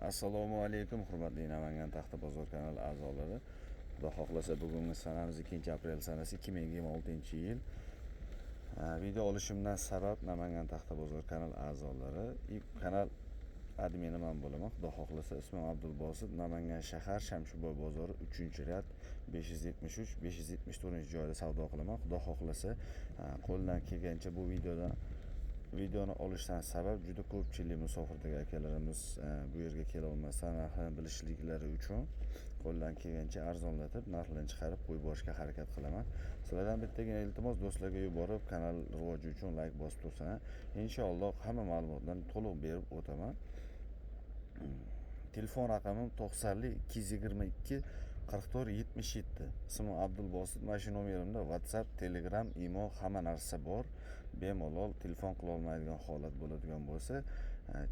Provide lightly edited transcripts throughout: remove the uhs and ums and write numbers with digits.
Assalomu alaykum, hurmatli Namangan taxta bozor kanali a'zolari. Xudo xohlasa, bugungi sanamiz 2-aprel sanasi 2026-yil. Video olishimdan sabab Namangan taxta bozor kanal a'zolari, kanal admini man bo'laman. Xudo xohlasa, ismim Abdulbosit, Namangan shahar Shamshiboy bozori 3-rad 573 574 joyda savdo qilaman. Xudo xohlasa, qo'ldan kelgancha bu videodan videoni olishdan sabab juda ko'pchilik musofirdagi akalarimiz bu yerga kela olmasdan narxini bilishliklari uchun qo'ldan kelgancha arzonlatib narxlarni chiqarib qo'yib borishga harakat qilaman. Sizlardan bittagina iltimos, do'stlarga yuborib, kanal rivoji uchun layk bosib tursin. Inshaalloh hamma ma'lumotlarni to'liq berib o'taman. Telefon raqamim 90 222 44 77. Ismim Abdulbosit. Mana shu nomerimda WhatsApp, Telegram, Imo hamma narsa bor. Bemalol telefon qila olmaydigan holat bo'ladigan bo'lsa,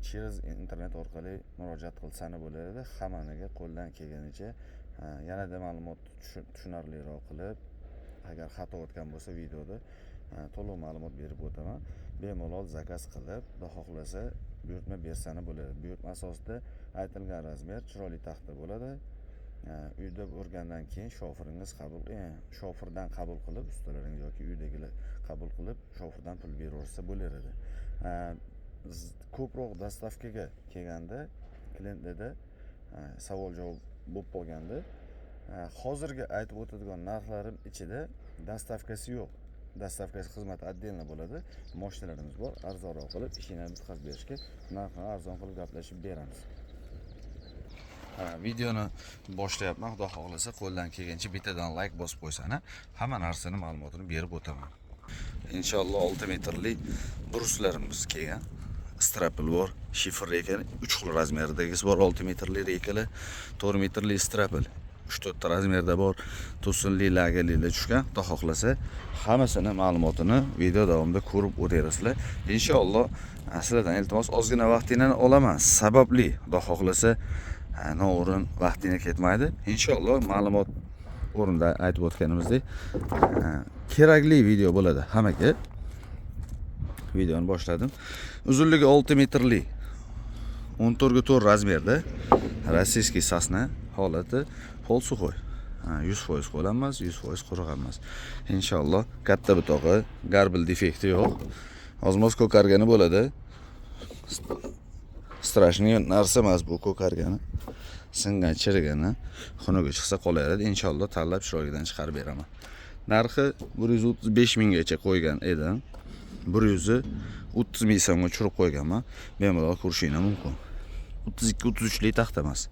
через internet orqali murojaat qilsani bo'ladi. Hammaniga qo'ldan kelganicha yanada ma'lumotni tushunarliroq qilib, agar xato o'tgan bo'lsa videoda to'liq ma'lumot berib o'taman. Bemalol zakaz qilib, xudo xohlasa buyurtma bersani bo'ladi. Buyurtma asosida aytilgan razmer chiroyli taxta bo'ladi. Uyda o'rgandan keyin shofiringiz qabul shofirdan qabul qilib, ustalaringiz yoki uydagilar qabul qilib, shofirdan pul beraversa bo'laveradi. Ko'proq dostavkaga kelganda klientlarda savol javob bo'lib qolganda, hozirgi aytib o'tadigan narxlarim ichida dostavkasi yo'q. Dostavkasi xizmati отдельно bo'ladi. Moshinalarimiz bor, arzonroq qilib ishingni bitkazib berishga narxini arzon qilib gaplashib beramiz. Videoni boshlayapman. Xudo xohlasa, qo'ldan kelgancha bittadan layk bosib qo'ysana, hamma narsani ma'lumotini berib o'taman. Inshaalloh 6 metrli bruslarimiz kelgan. Стропил bor, шифер рейка 3 xil razmerdagisi bor, 6 metrli рейка lar, 4 metrli стропил 3-4 ta razmerda bor, to'sinli lagalilar tushgan. Xudo xohlasa, hammasini ma'lumotini video davomida ko'rib o'taverasizlar. Inshaalloh sizlardan iltimos, ozgina vaqtinglarni olaman. Sababli, xudo xohlasa, noo'rin vaqtinglar ketmaydi. Inshaalloh ma'lumot o'rnida aytib o'tganimizdek, kerakli video bo'ladi hammaga. Videoni boshladim. Uzunligi 6 metrli 14 ga 4 razmerda российский сосна, holati полусухой. 100% ho'l emas, 100% quruq emas. Inshaalloh katta butog'i, горбыль defekti yo'q. Ozmoz ko'kargani bo'ladi. Страшный narsa emas bu ko'kargani. Singan, chirigani xunugi chiqsa qolaveradi. Inshaalloh tanlab chiroylidan chiqarib beraman. Narxi 135 minggacha qo'ygan edim. 130 ming so'mga tushirib qo'yganman. Bemalol ko'rishinglar mumkin. 32 33 lik taxta emas.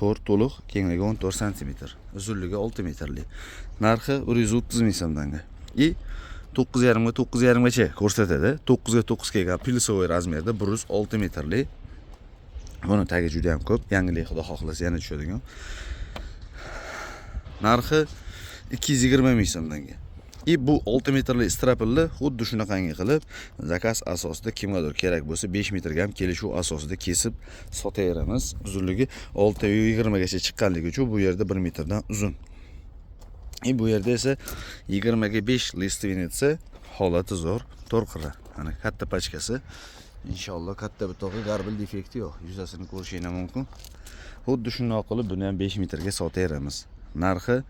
4 to'liq, kengligi 14 santimetr, uzunligi 6 metrli. Narxi 130 ming so'mdanga. И 9,5 ga 9,5 gacha ko'rsatadi. 9 ga 9 kelgan плюсовой razmerda 106 metrli. Buni tagi juda ham ko'p. Yangilik xudo xohlasa yana tushadigan. Narxi 220 ming so'mdanga. И bu 6 metrli стропил ni xuddi shunaqangi qilib zakaz asosida kimgadir kerak bo'lsa 5 metrga ham kelishuv asosida kesib sotaveramiz. Uzunligi 6,20 gacha chiqqanligi uchun bu yerda 1 metrdan uzun. И bu yerda esa 20 ga 5 лиственница, holati zo'r, to'rt qirra. Mana katta pachkasi. Inshaalloh katta butog'i, горбыль defekti yo'q. Yuzasini ko'rishinglar mumkin. Xuddi shundoq qilib buni ham 5 metrga sotaveramiz. Narxi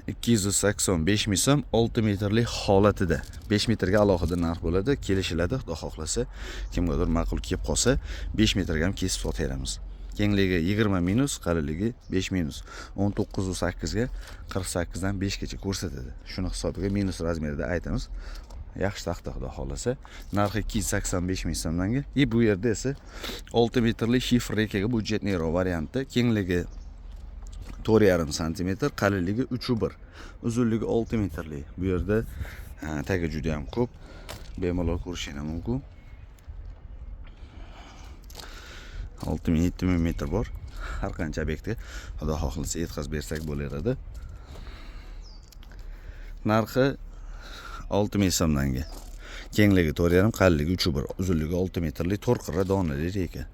285 ming so'm 6 metrli holatida. 5 metrga alohida narx bo'ladi, kelishiladi, xudo xohlasa. Kimgadir ma'qul kelib qolsa, 5 metrga ham kesib sotaveramiz. Kengligi 20 minus, qalinligi 5 minus. 19,8 ga 48 dan 5 gacha ko'rsatadi. Shuni hisobiga minus razmerida aytamiz. Yaxshi taxta xudo xohlasa. Narxi 285 ming so'mdanga. И bu yerda esa 6 metrli шифер рейка ga бюджетный roq varianti. Kengligi 4,5 santimetr, qalinligi 3,1, uzunligi 6 metrli. Bu yerda tagi juda ham ko'p. Bemalol ko'rishinglar mumkin. 6000 7000 metr bor. Har qancha obyektga xudo xohlasa yetkazib bersak bo'laveradi. Narxi 6000 so'mdanga. Kengligi 4,5, qalinligi 3,1, uzunligi 6 metrli to'rt qirra donali рейка.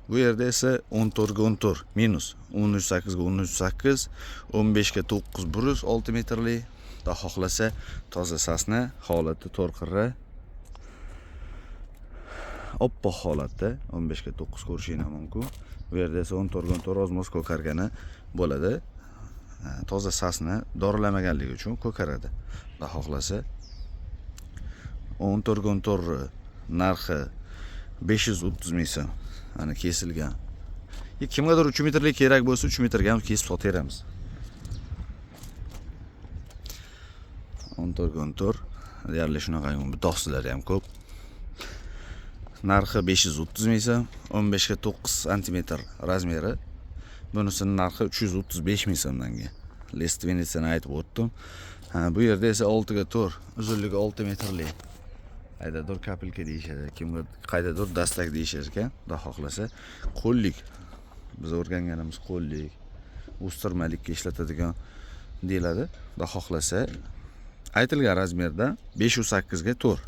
Bu yerda esa 14 ga 14 minus, 13,8 ga 13,8, 15 ga 9 brus 6 metrli. Xudo xohlasa toza сосна, holati to'rt qirra. Oppoq holatda 15 ga 9 ko'rishinglar mumkin. Bu yerda esa 14 ga 14 ozmoz ko'kargani bo'ladi. Toza sasni dorilamaganligi uchun ko'karadi. Xudo xohlasa 14 ga 14 narxi 530 ming so'm. Ana kesilgan. Kimgadir 3 metrlik kerak bo'lsa 3 metrga ham kesib sotaveramiz. 14 ga 14 deyarli shunaqa butoqsizlari ham ko'p. Narxi 530 ming so'm, 15 ga 9 santimetr razmeri. Bunisining narxi 335 ming so'mdanga. Lestvenitsani aytib o'tdim. Bu yerda esa 6 ga 4, uzunligi 6 metrli. Qaydadir kapilka deyishadi, kimga qaydadir dastak deyishar ekan. Xudo xohlasa qo'llik. Biz o'rganganimiz qo'llik, o'stirmalikka ishlatadigan deyiladi. Xudo xohlasa aytilgan razmerda 508 ga 4,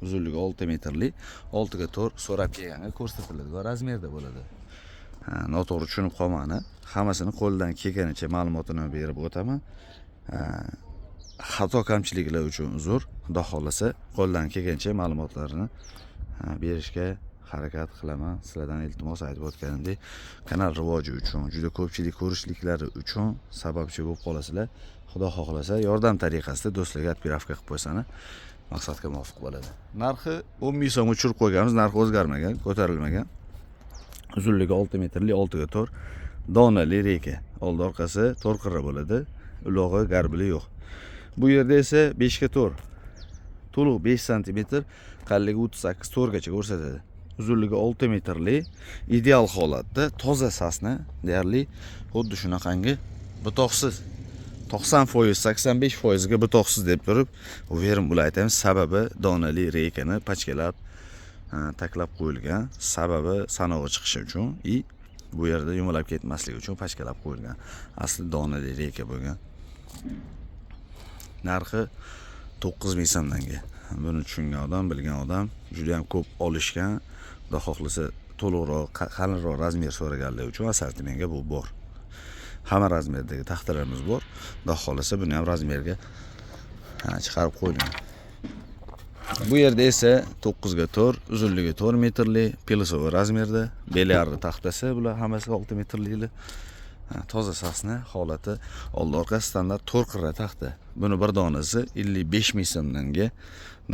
uzunligi 6 metrli, 6 ga 4 so'rab kelganga ko'rsatiladigan razmerda bo'ladi. Noto'g'ri tushunib qolmani, hammasini qo'ldan kelganicha ma'lumotini berib o'taman. Xato kamchiliklar uchun uzr. Xudo xohlasa qo'ldan kelgancha ma'lumotlarni berishga harakat qilaman. Sizlardan iltimos, aytib o'tganimdek, kanal rivoji uchun, juda ko'pchilik ko'rishliklari uchun sababchi bo'lib qolasizlar. Xudo xohlasa yordam tariqasida do'stlarga отправка qilib qo'ysani maqsadga muvofiq bo'ladi. Narxi 10 ming so'mga tushirib qo'yganmiz, narxi o'zgarmagan, ko'tarilmagan. Uzunligi 6 metrli, 6 ga 4 donali reka. Oldi orqasi to'rt qirra bo'ladi. Ulog'i garbili yo'q. Bu yerda esa 5 ga 4. To'liq 5 santimetr, qalinligi 38 to'rgacha ko'rsatadi. Uzunligi 6 metrli, ideal holatda toza sasna, deyarli xuddi shunaqangi butoqsiz. 90%, 85% ga butoqsiz deb turib, уверен bo'lib aytamiz. Sababi donali reykani pachkalab, taklab qo'yilgan. Sababi sanog'i chiqishi uchun и bu yerda yumalab ketmasligi uchun pachkalab qo'yilgan. Asli donali reyka bo'lgan. Narxi 9 ming so'mdanga. Buni tushungan odam, bilgan odam juda ham ko'p olishgan. Xudo xohlasa to'liqroq, qalinroq razmer so'raganlar uchun assortimentga bu bor. Hamma razmerdagi taxtalarimiz bor. Xudo xohlasa buni ham razmerga chiqarib qo'yilgan. Bu yerda esa 9 ga 4, uzunligi 4 metrli, pilosoviy razmerda, belyardi taxtasi, bular hammasi 6 metrliklar. Toza sasna holati, oldi orqa standart 4 qirra taxta. Buni bir donasi 55 ming so'mdanga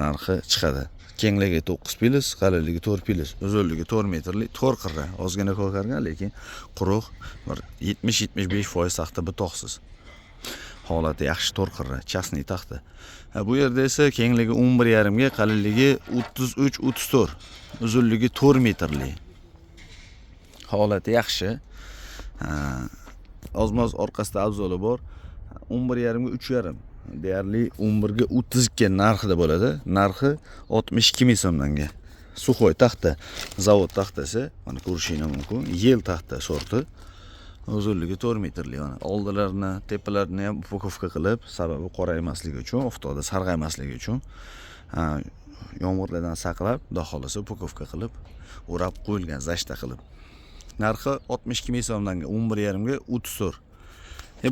narxi chiqadi. Kengligi 9 pilos, qalinligi 4 pilos, uzunligi 4 metrli, 4 qirra. Ozgina ko'kargan, lekin quruq bir 70-75% taxta butoqsiz. Holati yaxshi 4 qirra, chastniy taxta. Bu yerda esa kengligi 11,5 ga, qalinligi 33-34, uzunligi 4 metrli. Holati yaxshi. Ozmoz orqasida abzoli bor. 11,5 ga 3,5, deyarli 11 ga 32 narxida bo'ladi. Narxi 62 ming so'mdanga. Suxoy taxta, zavod taxtasi, mana ko'rishinglar mumkin. Yel taxta sorti. Uzunligi 4 metrli, mana oldilarini, tepalarini ham upakovka qilib, sababi qoraymasligi uchun, oftobda sarg'aymasligi uchun, yomg'irlardan saqlab, xudo xohlasa upakovka qilib, o'rab qo'yilgan, zashta qilib. Narxi 62 ming so'mdanga, 11,5 ga 34.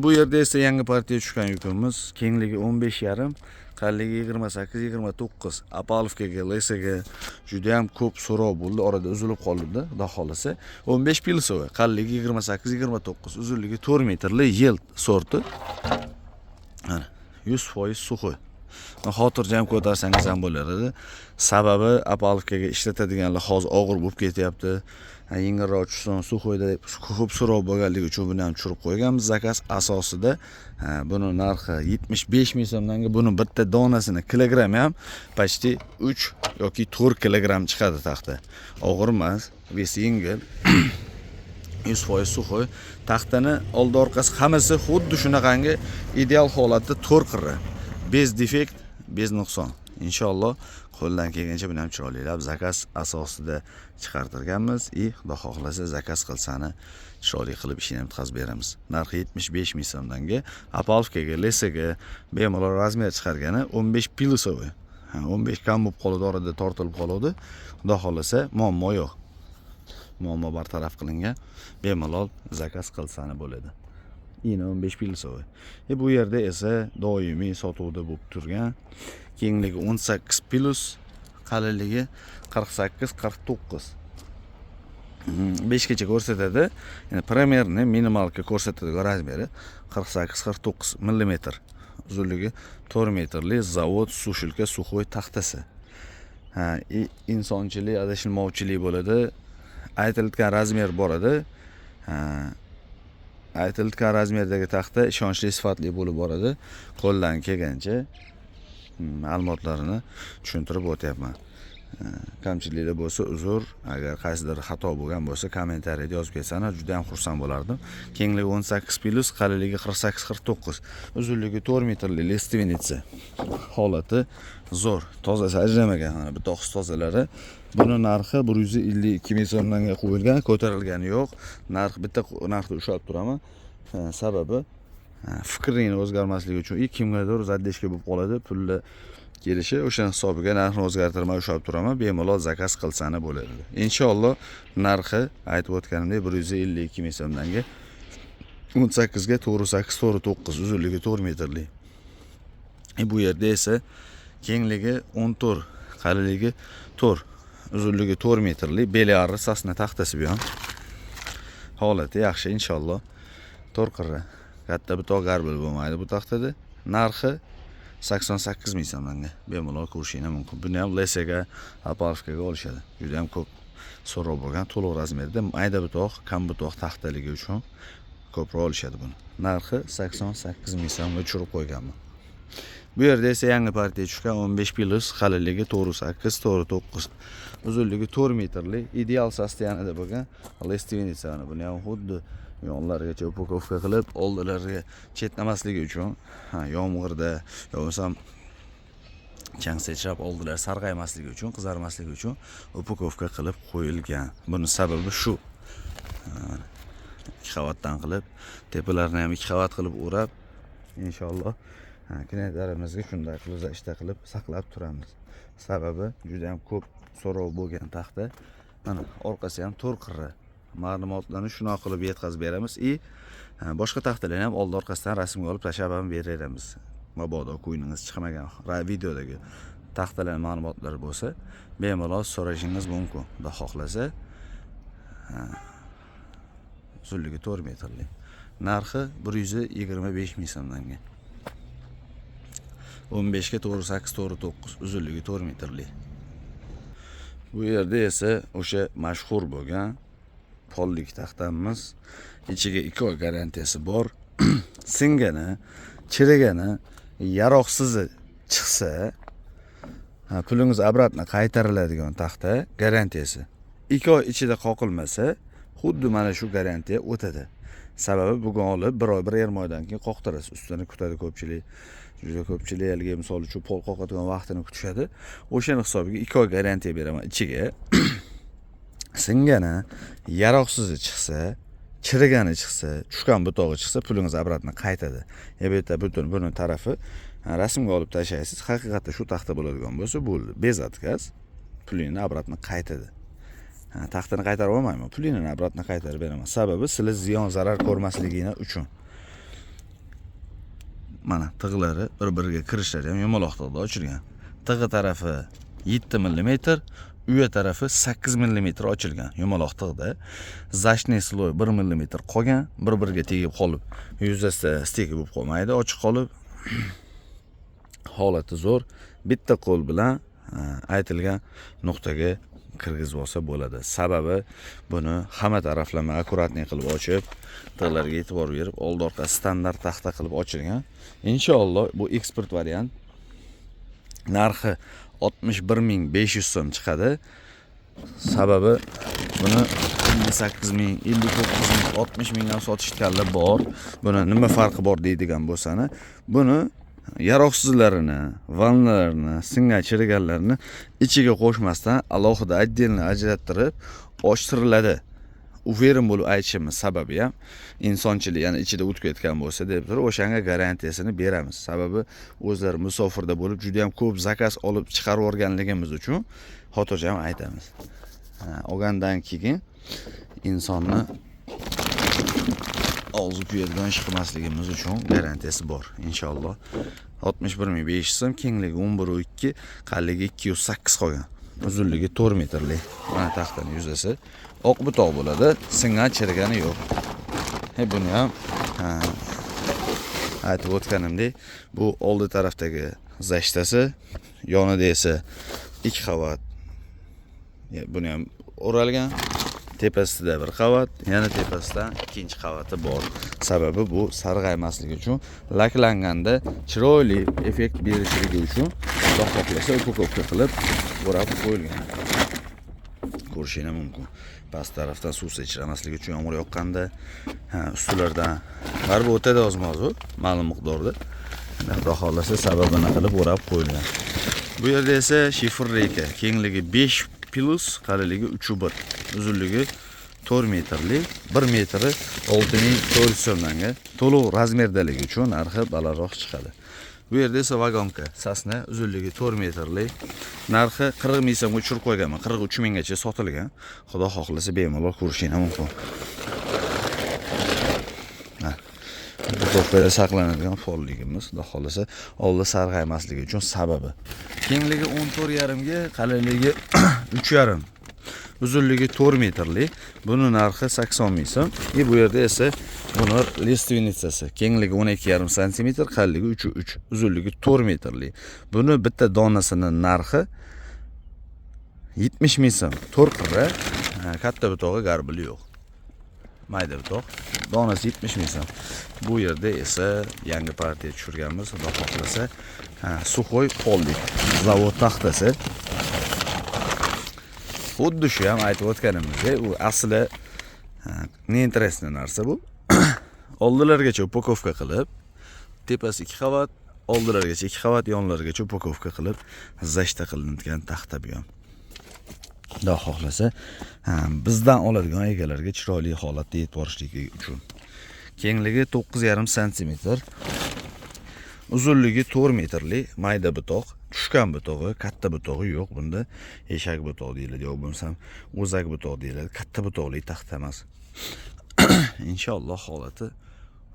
Bu yerda esa yangi partiya tushgan yukimiz, kengligi 15,5, qalinligi 28, 29. Apalovkaga, Lesaga juda ham ko'p so'rov bo'ldi, orada uzilib qoldi, xudo xohlasa. 15 pilsoviy, qalinligi 28, 29, uzunligi 4 metrli yel sorti. Mana 100% suxoy. Xotirjam ko'tarsangiz ham bo'lardi. Sababi Apalovkaga ishlatadiganlar hozir og'ir bo'lib ketyapti. Yengilroq tushsin, suxoyda deb ko'p so'rov bo'lganligi uchun buni ham tushirib qo'yganmiz zakaz asosida. Buni narxi 75 ming so'mdanga, buni bitta donasini kilogrammi ham почти 3 yoki 4 kilogramm chiqadi taxta. Og'ir emas, vesi yengil. 100% suxoy. Taxtani oldi orqasi hammasi xuddi shunaqangi ideal holatda 4 qirra. Bez defekt, bez nuqson. Inshaalloh qo'ldan kelgancha buni ham chiroylilab zakaz asosida chiqartirganmiz и xudo xohlasa zakaz qilsani chiroyli qilib ishini ham bitkazib beramiz. Narxi 75 ming so'mdanga. Apalovkaga, Lesaga bemalol razmer chiqargani 15 pilosoviy. 15 kam bo'lib qoladi, orada tortilib qoladi. Xudo xohlasa muammo yo'q. Muammo bartaraf qilingan. Bemalol zakaz qilsani bo'ladi. Yine 15 pilosoviy. Bu yerda esa doimiy sotuvda bo'lib turgan, kengligi 18 plus, Qalinligi 48, 49. 5 gacha ko'rsatadi. Ya'ni примерно минималка ko'rsatadigan размер i 48, 49 millimetr. Uzunligi 4 metrli zavod сушилка сухой taxtasi. Ha, и insonchilik, adashilmovchilik bo'ladi. Aytilgan размер boradi. Ha, aytilgan размер dagi taxta ishonchli, sifatli bo'lib boradi. Qo'ldan kelgancha ma'lumotlarini tushuntirib o'tyapman. Kamchiliklar bo'lsa uzr, agar qaysidir xato bo'lgan bo'lsa, kommentariyada yozib ketsangiz, juda ham xursand bo'lardim. Kengligi 18 плюс, qalinligi 48, 49, uzunligi 4 metrli лиственница. Holati zo'r, tozasi ajramagan, mana butoqsiz tozalari. Buni narxi 152 ming so'mdan qo'yilgan, ko'tarilgani yo'q. Narx bitta narxda ushlab turaman. Sababi fikringni o'zgarmasligi uchun и kimgadir задержка bo'lib qoladi, pulni kelishi, o'shani hisobiga narxni o'zgartirmay ushlab turaman. Bemalol заказ qilsani bo'ladi. Inshaalloh, narxi aytib o'tganimdek 152 ming so'mdanga, 18 ga 4 8, 4 9, uzunligi 4 metrli. Bu yerda esa kengligi 14, qalinligi 4, uzunligi 4 metrli белый arra сосна taxtasi. Bu ham holati yaxshi, inshaalloh. To'rt qirra, katta butoq, горбыль bo'lmaydi bu taxtada. Narxi 88 ming so'mga, bemalol ko'rishinglar mumkin. Buni ham леса ga, опалубка ga olishadi, juda ham ko'p so'rov bo'lgan. To'liq размер da, mayda butoq, kam butoq taxtaligi uchun ko'proq olishadi buni. Narxi 88 ming so'mga tushirib qo'yganman. Bu yerda esa yangi partiya tushgan, 15 плюс, qalinligi 4 8, 4 9, uzunligi 4 metrli, ideal состояние da bo'lgan лиственница ni. Buni ham xuddi yonlarigacha упаковка qilib, oldilariga chetnamasligi uchun, ha, yomg'irda yo bo'lmasam chang sechrab oldilari sarg'aymasligi uchun, qizarmasligi uchun упаковка qilib qo'yilgan. Buni sababi shu. Ha, ikki qavatdan qilib, tepalarini ham ikki qavat qilib o'rab, inshaalloh, ha, klientlarimizga shunday qilib защита qilib saqlab turamiz. Sababi juda ham ko'p so'rov bo'lgan taxta. Mana, orqasi ham to'rt qirra. Ma'lumotlarni shunaqa qilib yetkazib beramiz и boshqa taxtalarni ham oldi orqasidan rasmga olib tashlab ham beraveramiz. Mabodo ko'nglingiz chiqmagan videodagi taxtalar ma'lumotlari bo'lsa, bemalol so'rashingiz mumkin, xudo xohlasa. Ha, uzunligi 4 metrli, narxi 125 ming so'mdanga, 15 ga 4 8, 4 9, uzunligi 4 metrli. Bu yerda esa o'sha mashhur bo'lgan pollik taxtamiz, ichiga 2 oy garantiyasi bor. Singani, chirigani, yaroqsizi chiqsa, ha, pulingiz обратно qaytariladigan taxta. Garantiyasi 2 oy ichida qoqilmasa, xuddi mana shu garantiya o'tadi. Sababi bugun olib, bir oy, 1,5 oydan keyin qoqtirasiz, ustini kutadi ko'pchilik, juda ko'pchilik. Haligi, misol uchun, pol qoqadigan vaqtini kutishadi. O'shani hisobiga 2 oy garantiya beraman. Ichiga singani, yaroqsizi chiqsa, chirigani chiqsa, tushgan butog'i chiqsa, pulingiz обратно qaytadi. Bu yerda butun buni tarafi, ha, rasmga olib tashlaysiz. Haqiqatda shu taxta bo'ladigan bo'lsa, bo'ldi, без отказ pulingni обратно qaytadi. Ha, taxtani qaytarib olmayman, pulingni обратно qaytarib beraman. Sababi sizlar ziyon zarar ko'rmasliginglar uchun. Mana, tig'lari bir biriga kirishlari ham yumaloq tig'da ochilgan. Tig'i tarafi 7 millimetr, uya tarafi 8 millimetr ochilgan yumaloq tig'da. Защитный слой 1 millimetr qolgan, bir biriga tegib qolib, yuzasida стык bo'lib qolmaydi, ochiq qolib. Holati zo'r, bitta qo'l bilan, ha, aytilgan nuqtaga kirgizib olsa bo'ladi. Sababi buni hamma taraflama аккуратный qilib ochib, tig'larga e'tibor berib, oldi orqa standart taxta qilib ochilgan. Inshaalloh, bu eksport variant. Narxi 61 500 so'm chiqadi. Sababi buni 58 ming, 59 ming, 60 mingdan sotishganlar bor. Buni nima farqi bor deydigan bo'lsani, buni yaroqsizlarini, vannalarni, singan, chiriganlarini ichiga qo'shmasdan, alohida, отдельно ajrattirib ochtiriladi. Уверен bo'lib aytishimiz sababi ham insonchilik, ya'ni ichida o'tib ketgan bo'lsa deb turib, o'shanga garantiyasini beramiz. Sababi o'zlari musofirda bo'lib, juda ham ko'p заказ olib chiqarib yuborganligimiz uchun xotirjam aytamiz. Ha, olgandan keyin insonni og'zi kuyadigan ish qilmasligimiz uchun garantiyasi bor, inshaalloh. 61 500 so'm, kengligi 11,2, qalinligi 208 qolgan. Uzunligi 4 metrli. Mana taxtani yuzasi oq butoq bo'ladi, singan chirigani yo'q. Buni ham aytib o'tganimdek, bu oldi tarafdagi защита si, yonida esa 2 qavat. Buni ham o'ralgan. Tepasida bir qavat, yana tepasidan ikkinchi qavati bor. Sababi bu sarg'aymasligi uchun, laklanganda chiroyli effekt berishligi uchun, Xudo xohlasa, упаковка qilib o'rab qo'yilgan. Ko'rishinglar mumkin. Past tarafdan suv sachramasligi uchun yomg'ir yoqqanda, ha, ustilaridan baribir o'tadi ozma-oz u, ma'lum miqdorda. Xudo xohlasa, sababini qilib o'rab qo'yilgan. Bu yerda esa шифер рейка, kengligi 5 plus, qalinligi 3,1, uzunligi 4 metrli, 1 metri 6400 so'mdanga, to'liq размер daligi uchun narxi balandroq chiqadi. Bu yerda esa вагонка сосна, uzunligi 4 metrli, narxi 40 ming so'mga tushirib qo'yganman, 43 minggacha sotilgan. Xudo xohlasa, bemalol ko'rishinglar mumkin. Ha. Упаковка da saqlanadigan polligimiz, Xudo xohlasa, oldi sarg'aymasligi uchun sababi. Kengligi 14,5 ga, qalinligi 3,5. Uzunligi 4 metrli. Buni narxi 80 ming so'm. И bu yerda esa buni лиственница si, kengligi 12,5 santimetr, qalinligi 3,3, uzunligi 4 metrli. Buni bitta donasini narxi 70 ming so'm. 4 qirra, katta butog'i, горбыль i yo'q. Mayda butoq. Donasi 70 ming so'm. Bu yerda esa yangi partiya tushirganmiz, Xudo xohlasa. Ha, сухой pollik, zavod taxtasi. Xuddi shu ham aytib o'tganimizdek, u asli неинтересный narsa bu. Oldilarigacha упаковка qilib, tepasi 2 qavat, oldilarigacha 2 qavat, yonlarigacha упаковка qilib, защита qilingan taxta bu ham. Xudo xohlasa, bizdan oladigan egalarga chiroyli holatda yetib borishligi uchun. Kengligi 9,5 santimetr, uzunligi 4 metrli, mayda butoq, tushgan butog'i, katta butog'i yo'q bunda. Eshak butoq deyiladi, yo bo'lmasam o'zak butoq deyiladi. Katta butoqli taxta emas. Inshaalloh, holati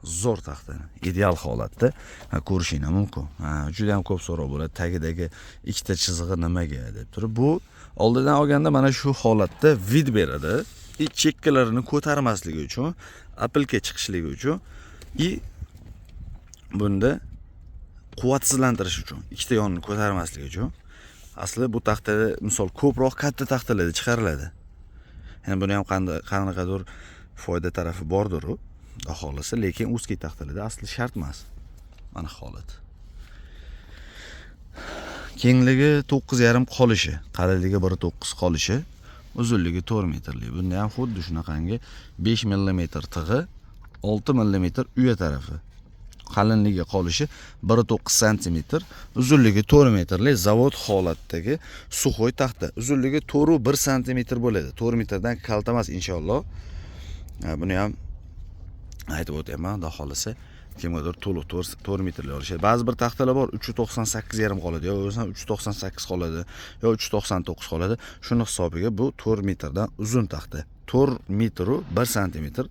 zo'r taxtani, ideal holatda, ha, ko'rishinglar mumkin. Ha, juda ham ko'p so'rov bo'ladi, tagidagi ikkita chizig'i nimaga deb turib. Bu oldidan olganda mana shu holatda вид beradi и chekkalarini ko'tarmasligi uchun, опилка chiqishligi uchun и bunda quvvatsizlantirish uchun, ikkita yonini ko'tarmasligi uchun. Asli bu taxtada, misol, ko'proq katta taxtalarda chiqariladi. Endi buni ham qanday, qanaqadir foyda tarafi bordir u, Xudo xohlasa, lekin узкий taxtalarda asli shart emas. Mana holat. Kengligi 9,5 qolishi, qalinligi 1,9 qolishi, uzunligi 4 metrli. Bunda ham xuddi shunaqangi 5 mm tig'i, 6 mm uya tarafi. Qalinligi qolishi 1,9 santimetr, uzunligi 4 metrli zavod holatdagi сухой taxta. Uzunligi 4,1 santimetr bo'ladi. 4 metrdan kalta emas inshaalloh. Ha, buni ham aytib o'tyapman, Xudo xohlasa, kimgadir to'liq 4 metrli olishadi. Ba'zi bir taxtalar bor, 3,98,5 qoladi, yo bo'lmasam 3,98 qoladi, yo 3,99 qoladi. Shuni hisobiga bu 4 metrdan uzun taxta. 4 metru 1 santimetr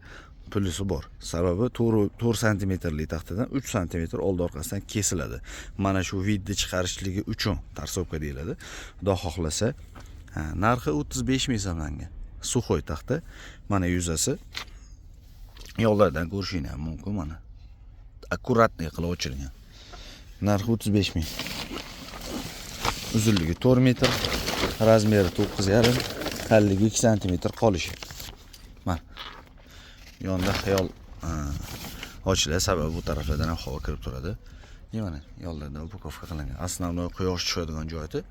plusi bor. Sababi 4 santimetrli taxtadan 3 santimetr oldi orqasidan kesiladi. Mana shu вид ni chiqarishligi uchun торцовка deyiladi. Xudo xohlasa, ha, narxi 35 ming so'mlanga. Сухой taxta. Mana yuzasi, yo'llardan ko'rishinglar ham mumkin mana. Аккуратный qilib ochilgan. Narxi 35 ming. Uzunligi 4 metr, размер i 9,5, qalinligi 2 santimetr qolishi. Mana. Yonda xayol ochiladi, sababi bu taraflardan ham havo kirib turadi. И mana yonlarida упаковка qilingan. Основной quyosh tushadigan joyda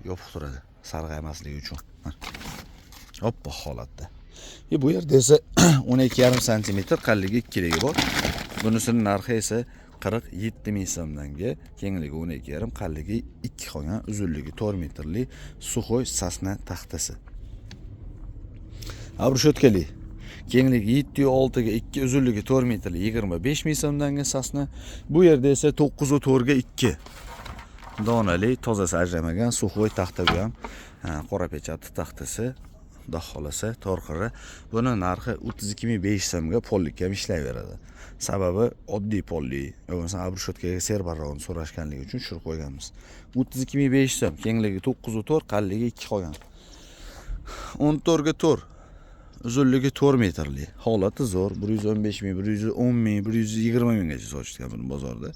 yopiq turadi, sarg'aymasligi uchun. Mana. Oppoq holatda. И bu yerda esa 12,5 santimetr, qalinligi 2 ligi bor. Bunisini narxi esa 47 ming so'mdanga, kengligi 12,5, qalinligi 2 qolgan, uzunligi 4 metrli сухой сосна taxtasi. Обрешётка li. Kengligi 7,6 ga 2, uzunligi 4 metrli, 25 ming so'mdanga сосна. Bu yerda esa 9,4 ga 2 donali, tozasi ajramagan сухой taxta bu ham. Ha, qora печать taxtasi. Xudo xohlasa, to'rqiri. Buni narxi 32 500 so'mga pollikka ham ishlayveradi. Sababi oddiy polli, yo bo'lmasa обрешётка ga serbarrog'ini so'rashganligi uchun tushirib qo'yganmiz. 32 500 so'm, kengligi 9,4, qalinligi 2 qolgan. 14 ga 4, uzunligi 4 metrli. Holati zo'r. 115 ming, 110 ming, 120 minggacha sotishgan buni bozorda.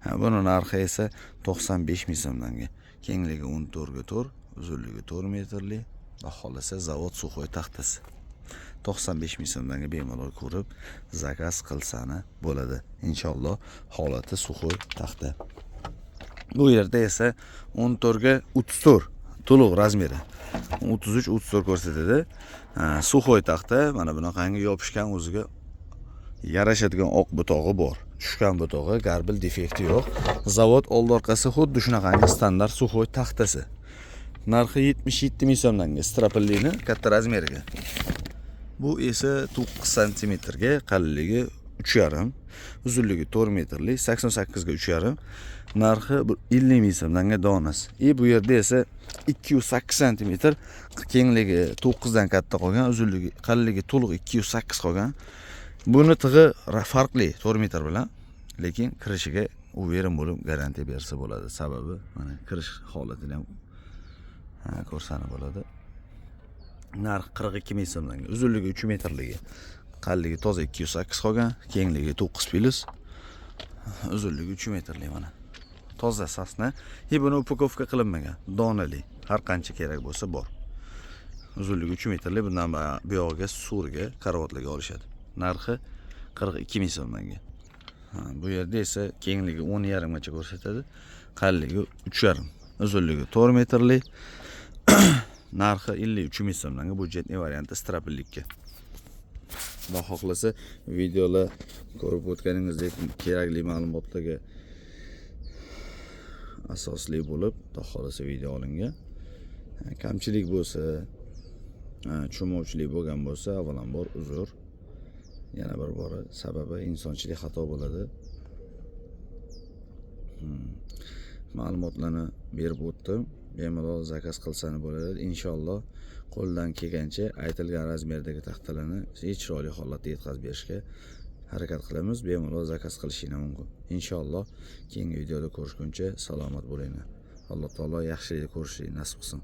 Ha, buni narxi esa 95 ming so'mdanga. Kengligi 14 ga 4, uzunligi 4 metrli. Xudo xohlasa, zavod сухой taxtasi. 95 ming so'mdanga bemalol ko'rib zakaz qilsani bo'ladi. Inshaalloh, holati сухой taxta. Bu yerda esa 14 ga 34 to'liq размер i. 33 34 ko'rsatadi. Ha, сухой taxta, mana bunaqangi yopishgan, o'ziga yarashadigan oq butog'i bor. Tushgan butog'i, горбыль defekti yo'q. Zavod oldi orqasi xuddi shunaqangi standart сухой taxtasi. Narxi 77 ming so'mdanga стропил lini katta размер iga. Bu esa 9 santimetrga, qalinligi 3,5, uzunligi 4 metrli, 88 ga 3,5, narxi 50 ming so'mdanga donasi. И bu yerda esa 208 santimetr, kengligi 9 dan katta qolgan, uzunligi, qalinligi to'liq 208 qolgan. Buni tig'i farqli 4 metr bilan, lekin kirishiga уверен bo'lib garantiya bersa bo'ladi. Sababi mana kirish holatini ham, ha, ko'rsani bo'ladi. Narx 42 ming so'mdan. Uzunligi 3 metrligi. Qalinligi toza 208 qolgan, kengligi 9 plyus. Uzunligi 3 metrli mana. Toza сосна. И buni упаковка qilinmagan, donali. Har qancha kerak bo'lsa bor. Uzunligi 3 metrli, bundan bu yog'iga so'riga, karavotlarga olishadi. Narxi 42 ming so'mdanga. Ha, bu yerda esa kengligi 10,5 gacha ko'rsatadi. Qalinligi 3,5, uzunligi 4 metrli. Narxi 53 ming so'mdan, бюджетный varianti стропил likka. Xudo xohlasa, videolar ko'rib o'tganingizdek kerakli ma'lumotlarga asosli bo'lib, Xudo xohlasa, video olingan. Kamchilik bo'lsa, tushunmovchilik bo'lgan bo'lsa, avvalambor uzr. Yana bir bora, sababi insonchilik xato bo'ladi. Ma'lumotlarni berib o'tdim. Bemalol zakaz qilsani bo'ladi. Inshaalloh, qo'ldan kelgancha aytilgan размер dagi taxtalarni chiroyli holatda yetkazib berishga harakat qilamiz. Bemalol zakaz qilishinglar mumkin. Inshaalloh, keyingi videoda ko'rishguncha salomat bo'linglar. Alloh taolo yaxshilikda ko'rishlik nasib qilsin.